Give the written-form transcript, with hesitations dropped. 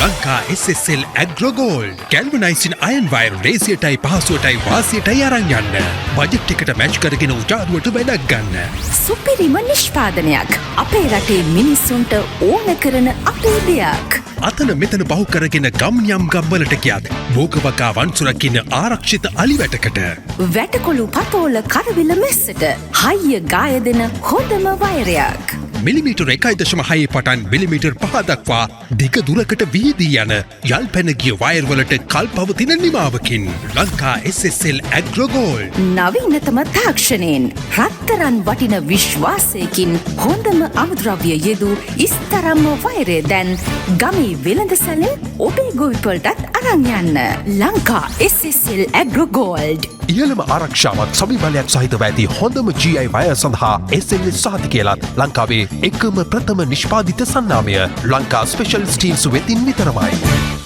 Lanka SSL Agro Gold galvanizing iron wire ලේසියටයි පහසුවටයි වාසියටයි අරන් යන්න. Budget එකට මැච් කරගෙන උජාරුවට වැඩක් ගන්න. සුපිරිම නිෂ්පාදනයක්. අපේ රටේ මිනිස්සුන්ට ඕන කරන අපේ දෙයක්. අතන මෙතන බහු කරගෙන ගම් යම් ගම්වලට ගියත් භෝග වගා වන්සුරකින්න ආරක්ෂිත අලි වැටකට. වැටකොළු පතෝල කරවිල මැස්සට හයිය ගාය දෙන හොඳම වයරයක්. මිලිමීටර් 1.6 පටන් මිලිමීටර් 5 දක්වා දිග දුරකට විහිදී යන යල් පැන ගිය වයර් වලට කල් පවතින නිමාවකින් ලංකා SSL Agro Gold. නවීනතම තාක්ෂණයෙන් රත්තරන් වටින විශ්වාසයකින් හොඳම අමුද්‍රව්‍ය යෙදූ ඉස්තරම්ම වෛරය දැන් ගමේ වෙළඳසැලෙන් ඔබේ ගොවිපළටත් අරන් යන්න. Lanka SSL Agro Gold. ඉහළම ආරක්ෂාවක් සවිබලයක් සහිතව ඇති හොඳම GI wire සඳහා SLS සහතිකය ලත් ලංකාවේ එකම ප්‍රථම නිෂ්පාදිත සන්නාමය ලංකා ස්පෙෂල් ස්ටීල්ස් වෙතින් විතරමයි.